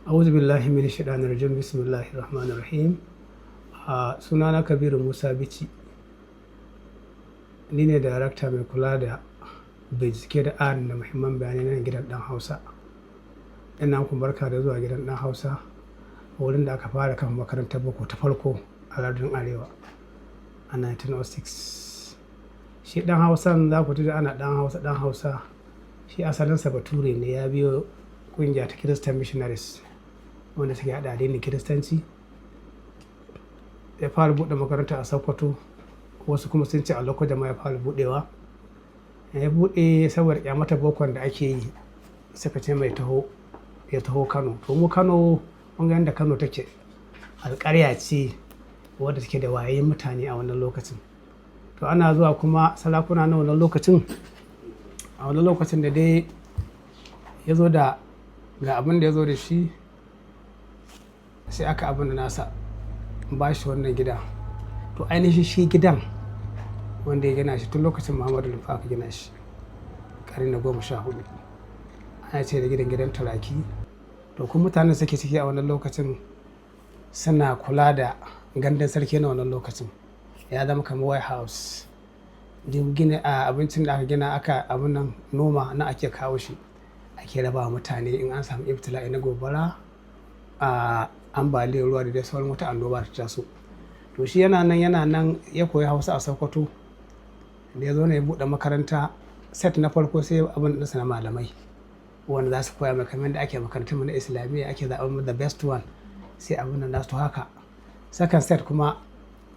A'udhu billahi minash shaitanir rajim. Bismillahir rahmanir rahim. A sunana Kabiru Musa Bichi. Ni ne darakta mai kula da bincike da adana muhimman bayanai na Gidan Ɗan Hausa. Ina muku barka da zuwa Gidan Ɗan Hausa, wurin da aka fara kafa makarantar boko ta farko a lardin Arewa a 1906. Shi Ɗan Hausan za ku ji ana Ɗan Hausa, Ɗan Hausa. Shi asalinsa Bature ne, ya biyo ƙungiya ta Christian Missionaries wanda suke haɗa addinin Kiristanci. Ya fara buɗe makaranta a Sokoto, wasu kuma sun ce a Lokoja ma ya fara buɗewa. Ya buɗe saboda ƙyamata bokon da ake yi, suka ce mai taho, ya taho Kano. To mu Kano, mun ga yadda Kano take, alƙarya ce wadda take da wayayyun mutane a wannan lokacin. To ana zuwa kuma sarakuna na wannan lokacin, a wannan lokacin da dai ya zo da ga abin da ya zo da shi, sai aka abin da nasa ba shi wannan gida. To ainihin shi gidan wanda ya gina shi tun lokacin Muhammadu Rumfa aka gina shi, ƙarni na 14. Ana ce da gidan Gidan Turaki. To kuma mutanen suke ciki a wannan lokacin suna kula da gandun sarki na wannan lokacin. Ya zama kamar warehouse. Duk gina a abincin da aka gina, aka abun nan noma na ake kawo shi, ake raba wa mutane in an samu ibtila'i na gobara, a ambaliyar ruwa da dai sauran wata annoba ta taso. To shi yana nan, yana nan, ya koyi Hausa a Sokoto. Da ya zo ne ya buɗe makaranta, set na farko sai abin ɗinsa na malamai wanda za su koya mai kamar yadda ake makarantun mu na Islamiyya, ake zaɓen the best one, sai abun nan nasu haka. Second set kuma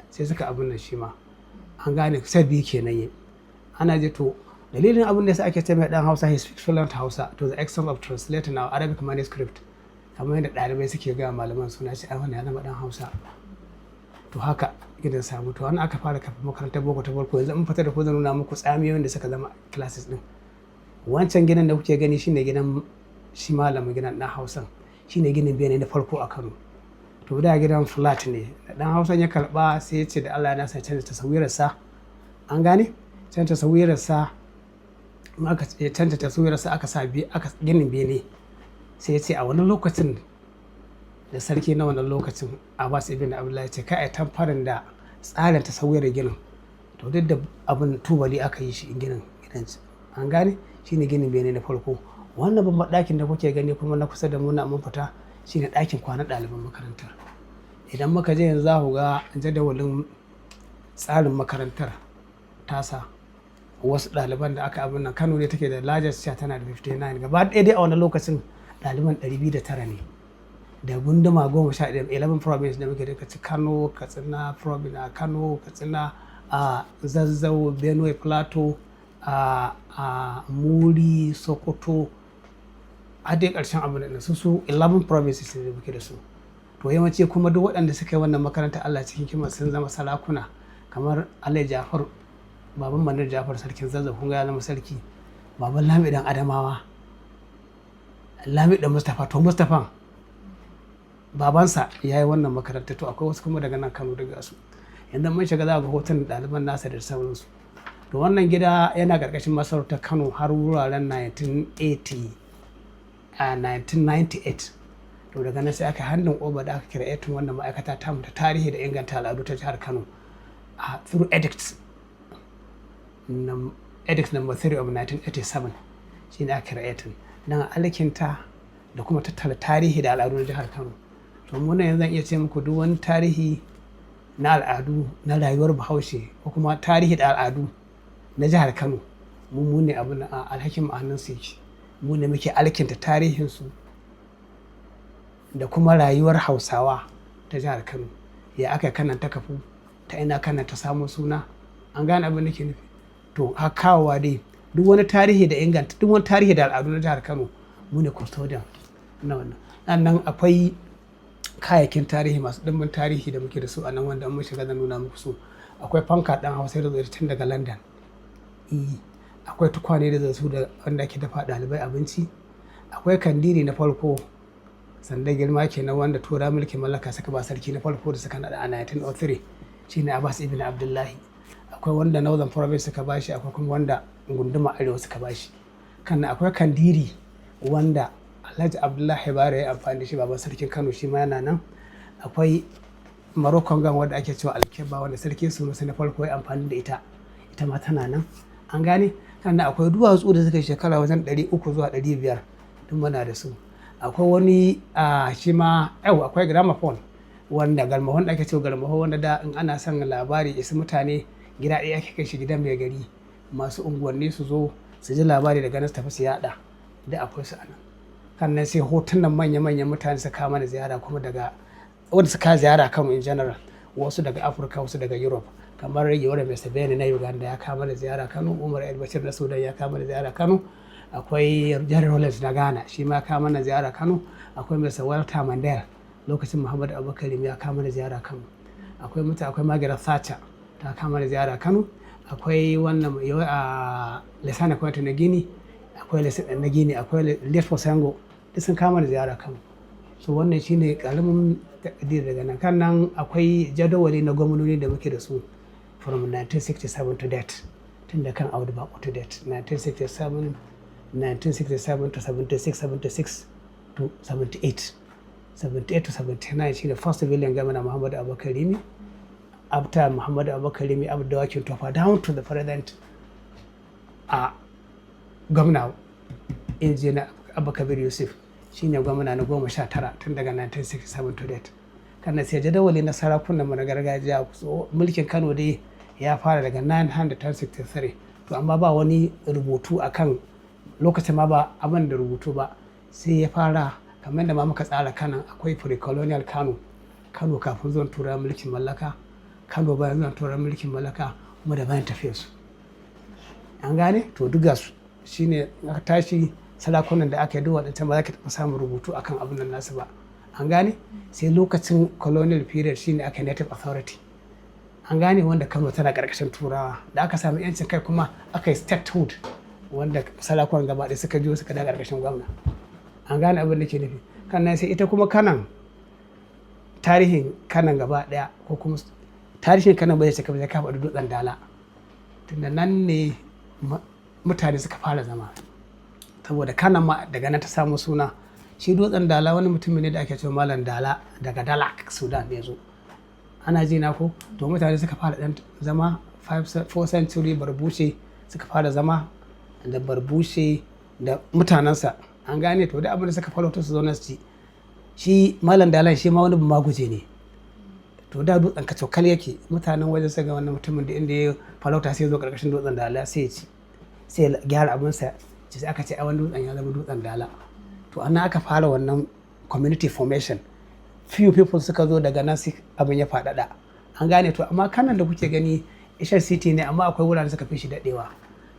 sai suka abun nan shi ma. An gane, set biyu kenan yi. Ana je to dalilin abin da yasa ake ce mai Ɗan Hausa, he speaks fluent Hausa to the extent of translating our Arabic manuscript, kamar yadda ɗalibai suke gaya malaman suna ce ai wannan ya zama Ɗan Hausa. To haka gidan samu. To wannan aka fara kafa makarantar boko ta farko. Yanzu in fita da ku, zan nuna muku tsamiyoyin da suka zama classes din. Wancan gidan da kuke gani shine gidan shi malamin Gidan Ɗan Hausan, shine ginin bene na farko a Kano. To da gidan flat ne. Da Ɗan Hausan ya karba, sai ya ce da Allah ya sa canza tasawirarsa. An gane, canza tasawirarsa. In aka canza tasawirarsa, aka sa aka ginin bene. Sai ya ce a wani lokacin da sarki na wannan lokacin, Abbas ibn Abdullahi, ce kai a tampering da tsarin tasawirar ginin. To duk da abin tubali aka yi shi ginin gidan. An gane, shine ginin bene na farko. Wannan babban ɗakin da kuke gani kuma na kusa da mu na mun fita, shine ɗakin kwanan ɗaliban makarantar. Idan muka je yanzu, za ku ga jadawalin tsarin makarantar tasa, wasu ɗaliban da aka abin nan. Kano ne take da largest share, tana da 59. Gaba ɗaya dai a wannan lokacin ɗaliban 209 ne da gunduma 11, 11 province da muke da ci: Kano, Katsina province, a Kano, Katsina, a Zazzau, Benue, Plateau, a Muri, Sokoto, a dai ƙarshen abin da su 11 provinces ne da muke da su. To yawanci kuma duk waɗanda suka yi wannan makaranta, Allah cikin kima sun zama sarakuna, kamar Alai Jafar, baban Manar Jafar, sarkin Zazzau. Kun ga ya zama sarki. Baban Lamidan Adamawa, Lamidan Mustapha, to Mustapha babansa ya yi wannan makaranta. To akwai wasu kuma daga nan Kano daga su. Yanzu mun shiga, za ga hotunan ɗaliban nasa da sauransu. To wannan gida yana ƙarƙashin masarautar Kano har wuraren 1980 a 1998. To daga nan sai aka handing over da aka kira wannan ma'aikata ta ta tarihi da inganta al'adu ta jihar Kano a through edict number 3 of 1987. Shine aka creating don alkinta da kuma tattara tarihi da al'adu na jihar Kano. To mu yanzu zan iya ce muku duk wani tarihi na al'adu na rayuwar Bahaushe ko kuma tarihi da al'adu na jihar Kano, mu ne abin alhakin a hannun su yake. Mu ne muke alkinta tarihinsu da kuma rayuwar Hausawa ta jihar Kano, ya aka kanan ta kafu, ta ina kanan ta samo suna. An gane abin da ke nufi? To kawowa dai duk wani tarihi da inganta duk wani tarihi da al'adu na jihar Kano, mu ne custodian na wannan. Nan akwai kayayyakin tarihi masu ɗimbin tarihi da muke da su a nan, wanda mun shiga zan nuna muku su. Akwai fanka Ɗan Hausa da zai tun daga London. Akwai tukwane da su da wanda ake dafa ɗalibai abinci. Akwai kandiri na farko, sandar girma kenan, wanda Tura mulkin mallaka suka ba sarki na farko da suka naɗa a 1903, shine Abbas ibn Abdullahi. Akwai wanda Northern Province suka bashi, akwai kuma wanda gunduma Arewa suka bashi. Kan akwai kandiri wanda Alhaji Abdullahi Bayero ya amfani da shi, baban sarkin Kano, shi ma yana nan. Akwai Moroccan gown wanda ake cewa alkebba, wanda Sarki Sunusi na farko ya amfani da ita, ita ma tana nan. An gane? Sannan akwai duwatsu da suka yi shekara wajen 300 zuwa 500, duk muna da su. Akwai wani a shi ma yau, akwai gramophone, wanda garmahon da ake cewa garmaho, wanda da in ana son labari isa mutane gida ɗaya ake kai shi gidan mai gari, masu unguwanni su zo su ji labari, daga nan su tafi su yaɗa, da akwai su a nan. Sannan sai hotunan manya-manyan mutane su kawo mana ziyara, kuma daga wanda suka ziyara Kano in general, wasu daga Afirka, wasu daga Europe, kamar Yoweri Museveni na Uganda ya kawo mana ziyara Kano, Umar El Bashir na Sudan ya kawo mana ziyara Kano, akwai Jerry Rawlings na Ghana, shi ma ya kawo mana ziyara Kano, akwai Mr. Walter Mandela lokacin Muhammadu Abubakar ya kawo mana ziyara Kano, akwai mutu, akwai Margaret Thatcher ta kawo mana ziyara Kano, akwai wannan a Lansana Conte na Guinea, akwai na Guinea, akwai Léopold Senghor, duk sun kawo mana ziyara Kano. So wannan shine karamin takadiri daga nan. Kan nan akwai jadawali na gwamnoni da muke da su from 1967 to date, tun da kan Audu Bako to date, 1967, 1967 to 76, 76 to 78, 78 to 79 shine first civilian governor Muhammadu Abubakar Rimi. After Muhammadu Abubakar Rimi, Abu Dawakin Tofa, down to the present a gwamna Injiniya Abba Kabir Yusuf, shine gwamna na 19 tun daga 1967 to date. Kana sai jadawali na sarakunan mu na gargajiya. Mulkin Kano dai ya fara daga 963, to amma ba wani rubutu akan lokacin, ma ba abin da rubutu ba, sai ya fara kamar da ma muka tsara kanan. Akwai pre-colonial Kano, Kano kafin zuwan Turawa mulkin mallaka, Kano bayan zuwan Turawa mulkin mallaka, kuma da bayan tafiyar su. An gane? To duk su shine aka tashi sarakunan da aka yi, duk waɗancan ba za ka taɓa samun rubutu akan abin nan nasu ba. An gane? Sai lokacin colonial period shine aka native authority. An gane? Wanda Kano tana ƙarƙashin Turawa. Da aka sami yancin kai kuma aka yi statehood, wanda sarakunan gaba ɗaya suka juyo suka da ƙarƙashin gwamna. An gane abin da ke nufi? Kan nan sai ita kuma kanan, tarihin kanan gaba ɗaya, ko kuma tarihin kanan bai cika ba ka faɗi Dutsen Dala, tunda nan ne mutane suka fara zama, saboda kanan ma daga nan ta samu suna. Shi Dutsen Dala wani mutum ne da ake cewa Malam Dala daga Dalak, Sudan ya zo. Ana ji na ko? To mutane suka fara dan zama 4 century, Barbushe suka fara zama da Barbushe da mutanensa. An gane? To da abin da suka farauta su zauna su ci. Shi Malam Dalan shi ma wani maguje ne. To da dutsen kacokal yake. Mutanen wajen su ga wannan mutumin da inda ya farauta sai ya zo karkashin Dutsen Dala sai ya ci, sai ya gyara abinsa. Sai aka ce a wani dutsen ya zama Dutsen Dala. To ana aka fara wannan community formation, few people suka zo, daga nan sai abin ya faɗaɗa. An gane? To amma kanan da kuke gani ancient city ne, amma akwai wuraren suka fi shi daɗewa,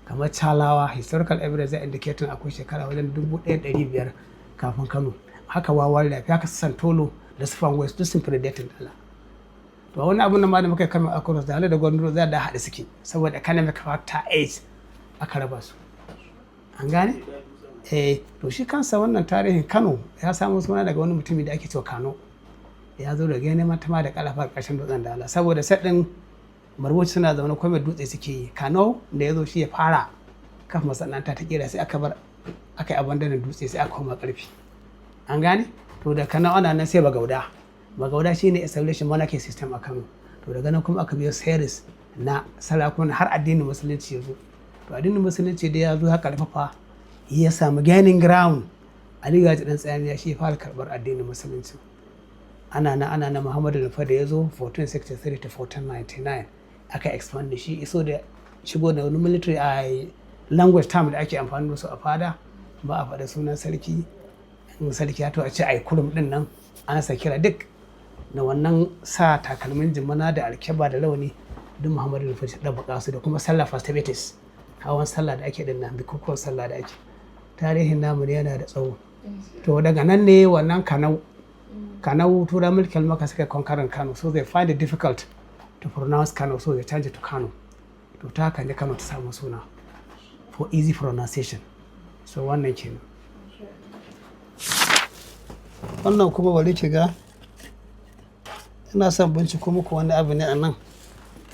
kamar Chalawa. Historical evidence indicating akwai shekara wajen 1500 kafin Kano. Haka Wawan Rafi, haka Santolo da su West, duk sun predating Dala. To wani abun nan ma da muka kama across da da gwamnati za da haɗe suke, saboda economic factor age aka raba su. An gane? Eh, to shi kansa wannan tarihin Kano ya samu suna daga wani mutumi da ake cewa Kano, ya zo daga neman tama da kalafa ƙarshen Dutsen Dala, saboda sadin Barbuci suna zaune kuma dutse suke yi. Kano da ya zo shi ya fara kafa masana'anta ta kera, sai aka bar aka yi abandonin dutse, sai aka koma karfi. An gane? To da Kano ana nan sai Bagauda. Bagauda shine establishing monarchy system a Kano. To daga nan kuma aka biyo series na sarakuna har addinin Musulunci ya zo. To addinin Musulunci da ya zo ya karfafa, ya samu gaining ground. Aliyu ya ji dan tsamiya shi ya fara karbar addinin Musulunci. Ana na ana na Muhammadu Rufa da ya zo 1463 to 1499, aka expand da shi, iso da shigo da wani military a language term da ake amfani da su a fada, ba a faɗa sunan sarki in sarki ya to a ce ai kurum din nan an sa kira duk da wannan sa takalmin jimana da alkyaba da rawani, duk Muhammadu Rufa ya ɗabbaka su, da kuma sallah festivities, hawan sallah da ake dinnan, bukukuwan sallah da ake. Tarihin namu ne yana da tsawo. To daga nan ne wannan Kanau, Kanau Tura mulkin maka suka conquering Kano, so they find it difficult to pronounce Kano, so they change it to Kano. To ta haka ne Kano ta samu suna, for easy pronunciation. So wannan kenan. Wannan kuma bari ki ga, ina son binciko muku wani abu ne a nan,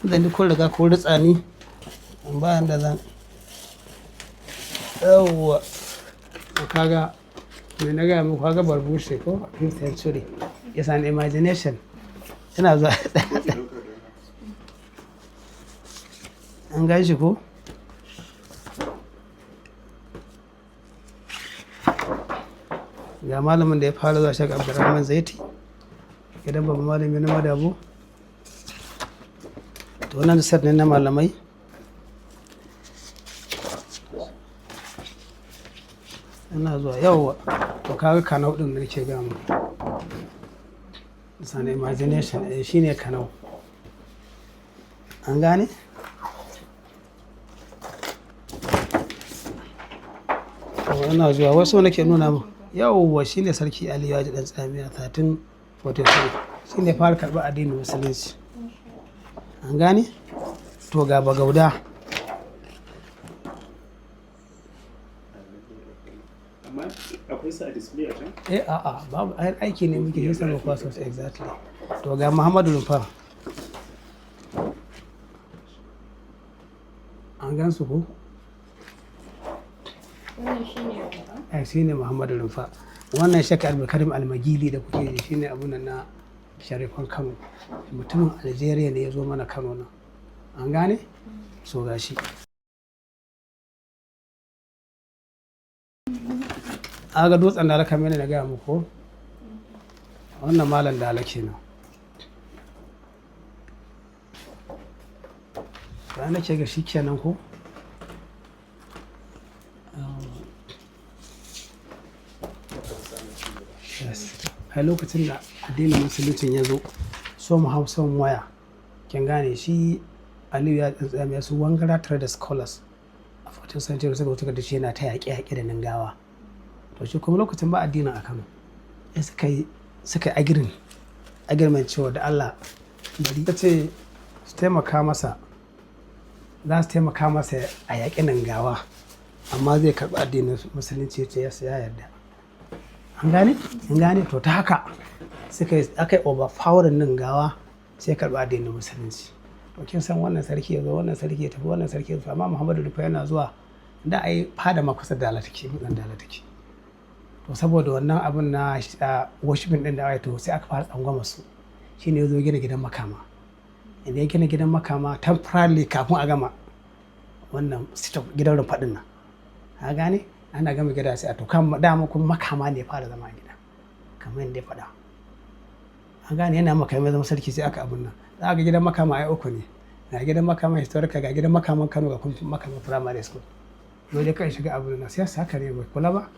tunda ni kun riga kun ritsa ni bayan da zan yawwa. Kaga Me na gaya muku, ga Barbushe ko 5th century is an imagination. Ina zuwa, an gan shi ko? Ga malamin da ya fara zuwa, Shek Abdurrahman Zaiti, gidan babban malami na Madabo. To, wannan set ne na malamai. Ina zuwa, yawwa. To, kaga Kanau din da nake gaya muku. It's an imagination, eh, shine Kanau. An gane? To, ina zuwa, wasu nake nuna mu. Yawwa, shine Sarki Ali Yaji Dan Tsamiya, 1343, shine fara karɓar addinin Musulunci. An gane? To, ga Bagauda. Amma akwai su a display a can? Eh, a'a, babu. Ai aiki ne muke yi sama kwaso. Exactly. To, ga Muhammadu Rumfa. An gan su ko? Wannan shi ne gaba. Eh, shine Muhammadu Rumfa. Wannan Shek Abdulkarim Almagili da kuke ji, shine abun nan na Sharifan Kano. Mutumin Algeria ne ya zo mana Kano nan. An gane? So gashi aga dutsen da kamar na gaya muku. Wannan Malam Dala kenan. Bayan nake ga shi kenan ko. Yes, a lokacin da addinin Musuluncin ya zo, so mu hau son waya, kin gane, shi Aliyu ya tsantsaya su Wangara Trade Scholars a 14th century suka wuce da shi yana ta yaƙe-yaƙe da Ningawa. To, shi kuma lokacin ba addinin a Kano, sai suka yi agreement cewa da Allah bari ta ce su taimaka masa, za su taimaka masa a yaƙi Ningawa, amma zai karɓi addinin Musulunci. Ya ce ya yarda. An gane? An gane? To, ta haka suka yi aka yi overpowering Ningawa, sai karɓi addinin Musulunci. To, kin san wannan sarki ya zo, wannan sarki ya tafi, wannan sarki ya tafi, amma Muhammadu Rumfa yana zuwa da ai fada ma kusa da take, dutsen Dala take. To, saboda wannan abun na worshiping din da aka, to sai aka fara tsangwama su. Shine ya zo gina gidan Makama. Inda ya gina gidan Makama temporarily kafin a gama wannan gidan Rumfa din nan. Ka gane? Ana gama gida sai a to kan dama kuma Makama ne ya fara zama a gida, kamar yadda ya faɗa. An gane? Yana maka ya zama sarki, sai aka abun nan. Za ga gidan Makama ai uku ne: ga gidan Makama historical, ga gidan Makaman Kano, ga kuma Makama Primary School. Dole kai shiga abun nan sai haka ne bai kula ba,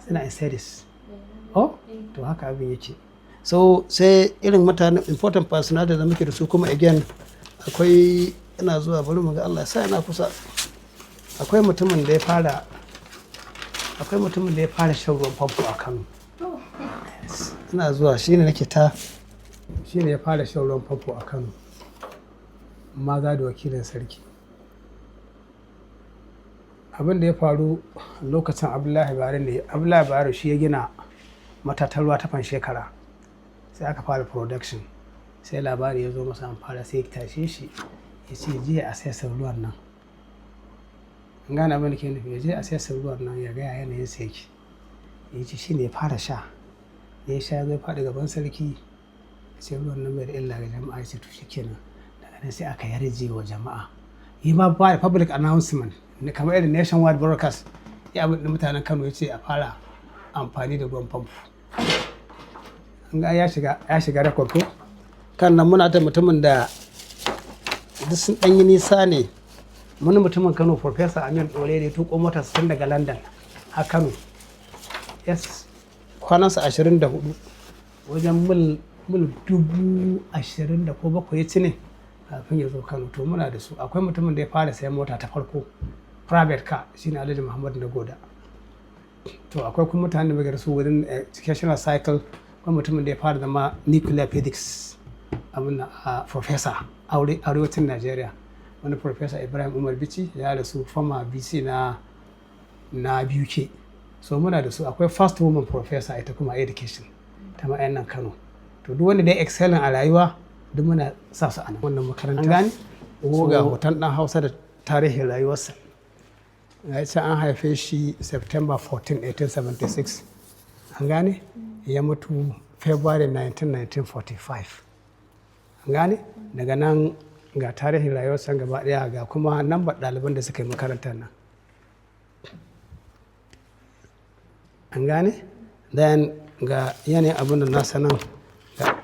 suna in series. Oh, to, haka abin yake. So sai irin mutane, important personality da muke da su kuma again akwai, ina zuwa, bari mu ga, Allah sa ina kusa. Akwai mutumin da ya fara shan ruwan famfo a Kano. Ina zuwa, shine nake ta, shine ya fara shan ruwan famfo a Kano, maza da wakilin sarki. Abin da ya faru lokacin Abdullahi Bayero ne. Abdullahi Bayero shi ya gina matatar ruwa ta Shekara. Sai aka fara production, sai labari ya zo masa an fara, sai ya tashe shi, ya ce je a sai ruwan nan. An gane abin da ke nufi? Ya je a sai ruwan nan ya gaya yanayin sa yake. Ya ce shi ne ya fara sha. Da ya sha, ya zo faɗi gaban sarki, sai ruwan nan bai da illa ga jama'a. Ya ce to shikenan. Daga nan sai aka yarje wa jama'a, yi ma ba da public announcement kamar irin nationwide broadcast ya abin da mutanen Kano, ya ce a fara amfani da ruwan famfo. An ga ya shiga record ko. Kan nan muna da mutumin da duk sun ɗan yi nisa ne. Wani mutumin Kano, Professor Amin Dore, da ya tuko motar tun daga London a Kano. Yes, kwanansa 24, wajen mil 20,000 da ko 7 ya ci ne kafin ya zo Kano. To, muna da su. Akwai mutumin da ya fara sayan mota ta farko, private car, shine Alhaji Muhammadu Na Goda. To, akwai kuma mutanen da muke da su wurin educational cycle. Akwai mutumin da ya fara zama nuclear physics abin a professor arewacin Najeriya, wani Professor Ibrahim Umar Bichi, ya rasu, former VC na BUK. So muna da su. Akwai first woman professor, ita kuma education ta ma'ayan nan Kano. To, duk wanda dai excellent a rayuwa, duk muna sa su a nan wannan makaranta. An gane? Ga hoton dan Hausa da tarihin rayuwarsa. Ya ce an haife shi September 14, 1876. An gane? Ya mutu February 19, 1945. An gane? Daga nan ga tarihin rayuwarsa gaba daya, ga kuma nambar ɗaliban da suka yi makarantar nan. An gane? Then ga yanayin abin da nasa nan, ga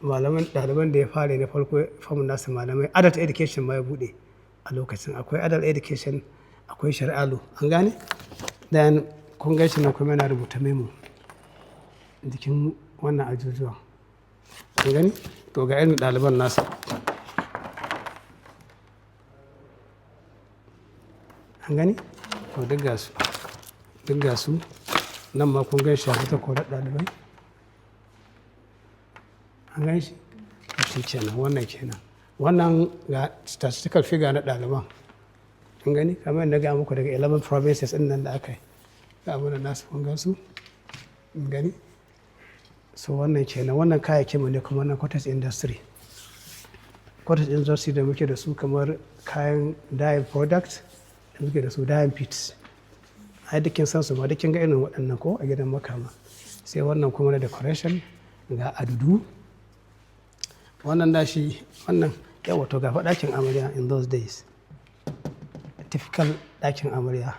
malaman ɗaliban da ya fara na farko famun nasa malamai. Adult education ma ya buɗe a lokacin. Akwai adult education, akwai shari'a law. An gane? Then kun gaishe nan kuma yana rubuta memo jikin wannan ajujuwan. An gani? To, ga irin ɗaliban nasa. An gani? To, duk ga su, duk ga su nan ma. Kun gan shi ya fita korar ɗalibai. An gan shi? To, shi kenan, wannan kenan. Wannan ga statistical figure na ɗaliban. An gani? Kamar yadda ga muku daga 11 provinces ɗin nan da aka yi, ga abin da nasu, kun gan su. An gani? So wannan kenan. Wannan kayayyakin mu ne kuma na cottage industry. Cottage industry da muke da su, kamar kayan dyeing product da muke da su, dyeing pits, ai dukkin san su ma, dukkin ga irin waɗannan ko a gidan makama. Sai wannan kuma na decoration, ga adudu. Wannan da shi wannan yawa. To, ga ɗakin amarya in those days, typical ɗakin amarya.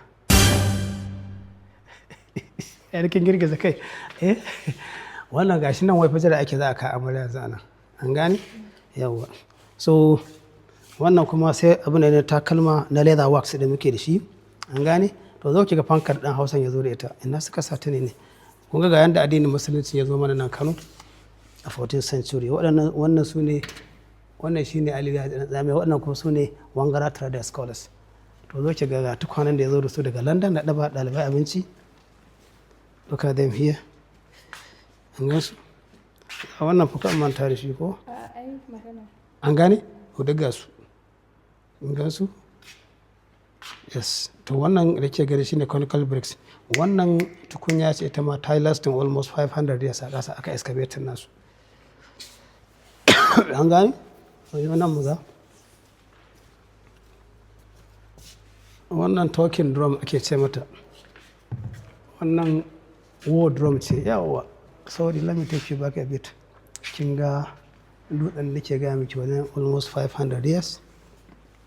Ya kin girgiza kai. Eh, wannan gashi nan, wai fitar da ake za a kai amarya zana. An gane? Yawa. So wannan kuma sai abu ne na takalma na leather works da muke da shi. An gane? To, zo ki ga fankar dan Hausan ya zo da ita. Ina suka sa ta ne? Ne kun ga yanda addinin Musulunci ya zo mana nan Kano a 14th century. Waɗannan, wannan su ne, wannan shine Aliyu ya Tsami, waɗannan kuma su ne Wangara Trader Scholars. To, zo ki ga tukwanen da ya zo da su daga London na ɗaba ɗalibai abinci. Look at them here. An gan su? A wannan fuka manta da shi ko? An gane? Ko duk ga su. An gan su? Yes. To, wannan da ke gani shine conical bricks. Wannan tukunya ce ita ma, ta yi lasting almost 500 years a ƙasa aka excavating nasu. An gane? To, yi nan mu ga. Wannan talking drum ake ce mata. Wannan war drum ce. Yawa, sorry, let me take you back a bit. Kin ga dutsen da ke gaya miki, wajen almost 500 years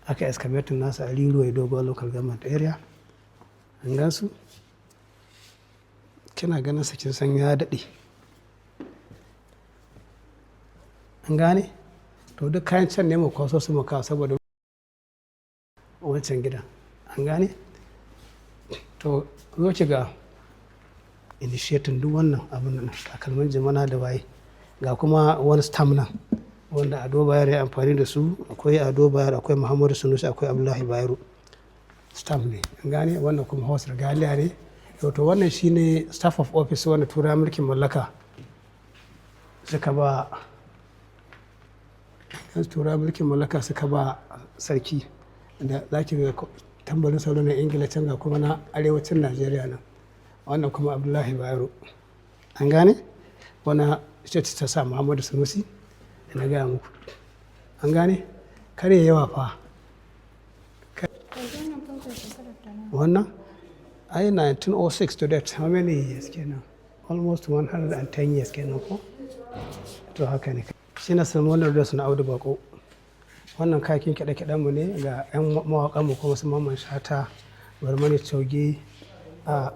aka excavating nasa a Riruwa Dogo Local Government Area. An gan su? Kina ganin sa kin san ya daɗe. An gane? To, duk kayan can ne mu kwaso su mu kawo saboda wancan gidan. An gane? To, zo ki ga initiating duk wannan abin nan, takalmin jimana da waye. Ga kuma wani stamp nan wanda Ado Bayero ya amfani da su. Akwai Ado Bayero, akwai Muhammadu Sunusi, akwai Abdullahi Bayero. Stamp ne. An gane? Wannan kuma horse regalia ne. To, wannan shine staff of office wanda Turawa mulkin mallaka suka ba, Turawa mulkin mallaka suka ba sarki. Da za ki ga tambarin sauro na Ingila can, ga kuma na arewacin Najeriya nan. Wannan kuma Abdullahi Bayero. An gane? Wannan ita ce ta sa Muhammadu Sunusi da na gaya muku. An gane? Kare yawa fa. Wannan ai 1906 to date, how many years kenan? Almost 110 years kenan ko? To, haka ne. Shi na ceremonial dress na Audu Bako. Wannan kakin kiɗe-kiɗen mu ne, ga 'yan mawaƙan mu kuma su Mamman Shata, Barmani Choge, a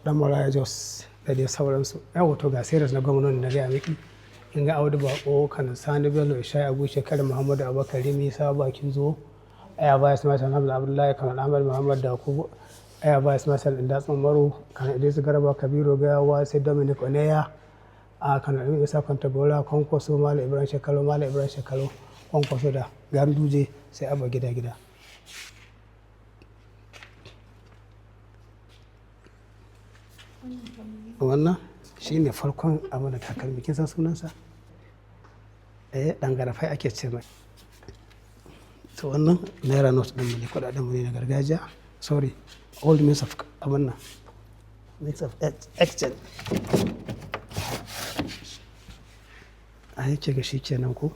Dan Maraya Jos da dai sauransu. Yawa, to, ga series na gwamnoni na gaya miki. In ga Audu Bako, Kanan Sani Bello, Ishaya Abu Shekara, Muhammadu Abubakar Rimi, Sabo Bakin Zo, Air Vice Marshal Abdullahi, Kanan Ahmad Muhammad Daku, Air Vice Marshal Indatsa Umaru, Kanan Idris Garba, Kabiru Gayawa, sai Dominic Oneya, a Kanan Aminu Isa Kwantagora, Kwankwaso, Malam Ibrahim Shekaru, Malam Ibrahim Shekaru, Kwankwaso da Ganduje, sai Abba Gida Gida. Wannan shi ne farkon abu da takalmi. Kin san sunansa? Eh, ɗangarafai ake ce mai. To, wannan naira note ɗin mu ne, kuɗaɗen mu ne na gargajiya. Sorry, old means of abin nan, means of exchange. A yake ga shi kenan ko?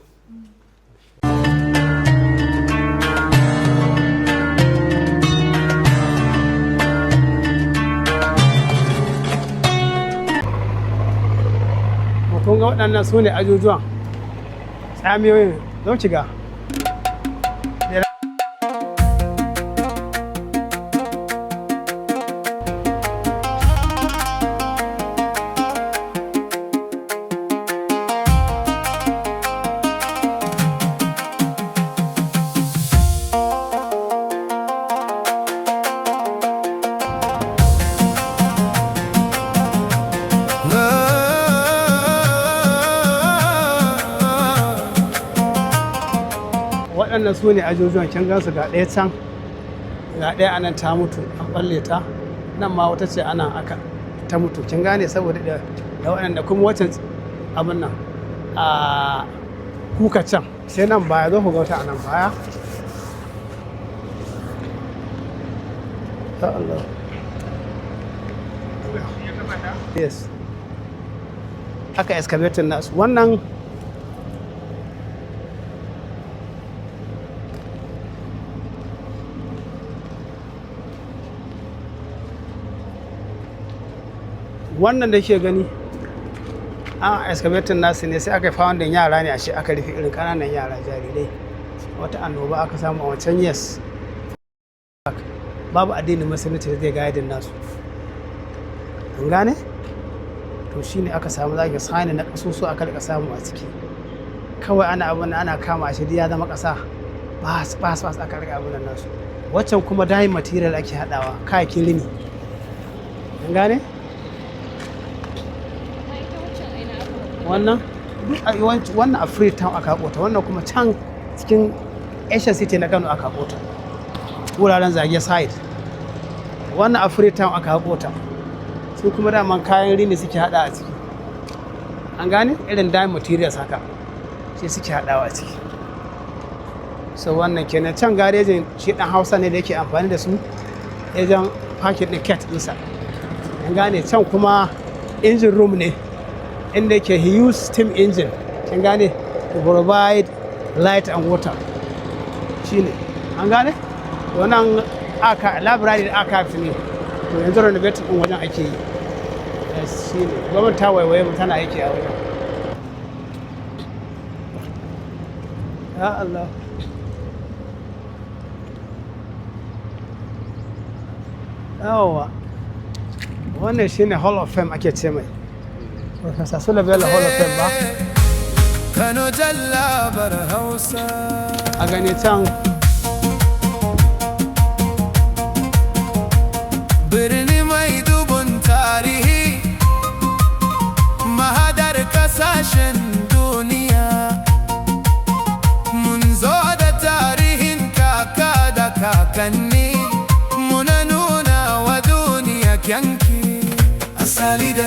Kun ga waɗannan su ne ajujuwan tsamiyoyin. Zo ki ga. Waɗannan su ne ajujuwan. Kin gansu, ga ɗaya can, ga ɗaya anan ta mutu, an ɓalle ta. Nan ma wata ce anan aka ta mutu. Kin gane? Saboda da waɗanda kuma wancan abin nan a kuka can. Sai nan baya, zo ku ga wata anan baya. Ya Allah. Yes, aka excavating nasu wannan. Wannan da ke gani, an excavating nasu ne, sai aka yi founding yara ne a shi aka rufe, irin ƙananan yara jarirai. Wata annoba aka samu a wancan. Yes, babu addinin Musulunci da zai guiding nasu. An gane? To shine aka samu zaki sani na kasusu aka rika samu a ciki. Kawai ana abin ana kama shi, ya zama ƙasa bas bas bas, aka rika abin nan nasu. Waccan kuma dyeing material ake haɗawa, kayakin rini. An gane? Amma ita waccan aina aka Wannan duk a yawanci wannan a Freetown aka haƙo ta. Wannan kuma can cikin Asian City na Kano aka haƙo ta, wuraren Zage side. Wannan a Freetown aka haƙo ta. Su kuma daman kayan rini suke haɗa a ciki. An gane? Irin dye materials haka shi suke haɗawa a ciki. So wannan kenan. Can garejin shi ɗan Hausa ne da yake amfani da su wajen parking ɗin kit ɗinsa. An gane? Can kuma engine room ne, inda yake he use steam engine, kin gane, to provide light and water. Shine. An gane? Wannan aka library da archives ne. To yanzu renovating din wajen ake yi. Yes, shine. Gwamnati ta waiwaye mu, tana aiki a wajen. Ya Allah. Yawwa, wannan shine Hall of Fame ake ce mai, Professor Sule Bello Hall of Fame ba. Kano jallabar Hausa. A gani can. Birni mai dubun tarihi, mahadar kasashen duniya. Mun zo da tarihin kaka da kakanni, muna nuna wa duniya kyanki. Asali da